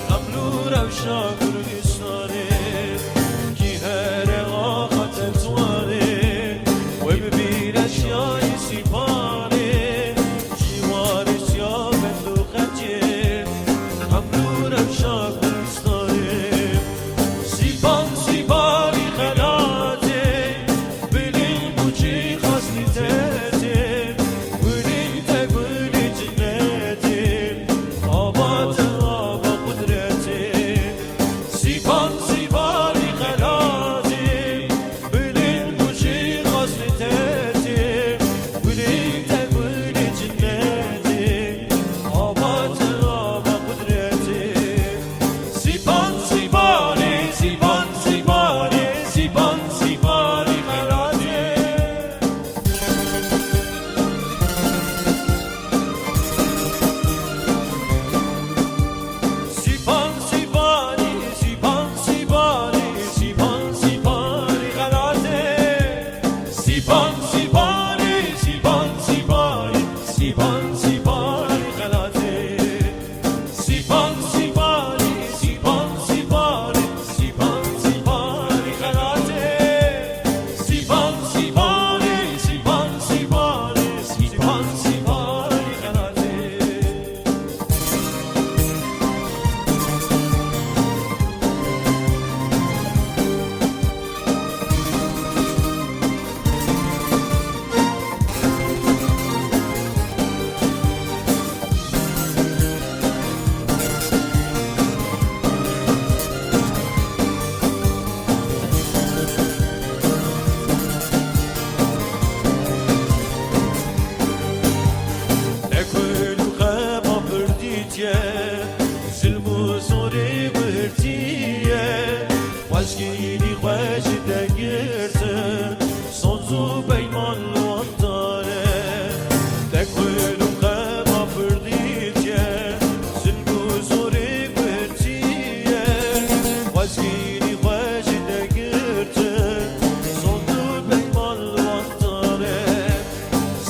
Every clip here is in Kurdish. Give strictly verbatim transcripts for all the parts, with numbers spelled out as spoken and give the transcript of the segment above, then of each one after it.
Xemlû rewşa Kurdistanê, kî here axa tevzwanê, wê bibîne şiyayî Sîpanê, şîwanê siya bend û xecê, Xemlû rewşa Kurdistanê. Sîpan, Sîpanî xelatê, bilî mûçî xastî tetê, gulî te gulî cinetê, ava te ava qudretê. Sîpan, Sîpanî xelatê, bilî mûçî xastî tetê, gulî te gulî cinetê, ava te ava qudretê. Sîpan, Sîpanî, Sîpan, Sîpanî, Sîpan, Sîpanî xelatê. Sîpan, Sîpanî, Sîpan, Sîpanî, Sîpan, Sîpanî xelatê. Sîpan, Sîpanî, Sîpan, Sîpanî, Sîpan, Sîpanî xelatê. Sîpan, Sîpanî, Sîpan, Sîpanî, Sîpan, Sîpanî xelatê. Sîpan, Sîpanî, Sîpan, Sîpanî, Sîpan, Sîpanî xelatê. Te kul û xema pir dîtiye, zilm û zorê guhirtiye, xwezgînî xwe ji te girtin, soz û peyman li wan tane. Te kul û xema pir dîtiye, zilm û zorê guhirtiye, xwezgînî xwe ji te girtin, soz û peyman li wan tane.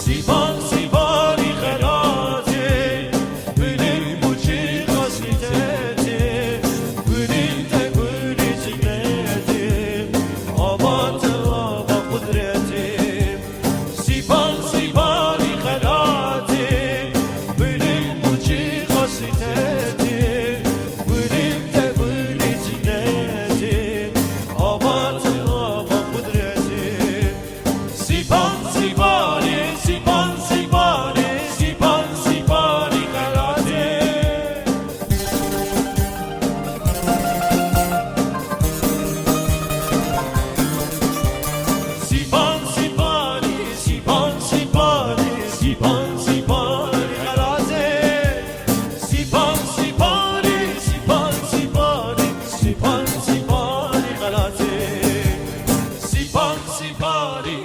Sîpan, Sîpanî xelatê, bilî mûçî xastî tetê, gulî te gulî cinetê, ava te ava qudretê. Sîpan, Sîpanî xelatê, bilî mûçî xastî tetê, gulî te gulî cinetê, ava te ava qudretê. Sîpan, Sîpanî, Sîpan, Sîpanî, Sîpan, Sîpanî xelatê. Sîpan, Sîpanî, Sîpan, Sîpanî, Sîpan, Sîpanî xelatê. Sîpan, Sîpanî, Sîpan, Sîpanî, Sîpan, Sîpanî xelatê. Sîpan, Sîpanî,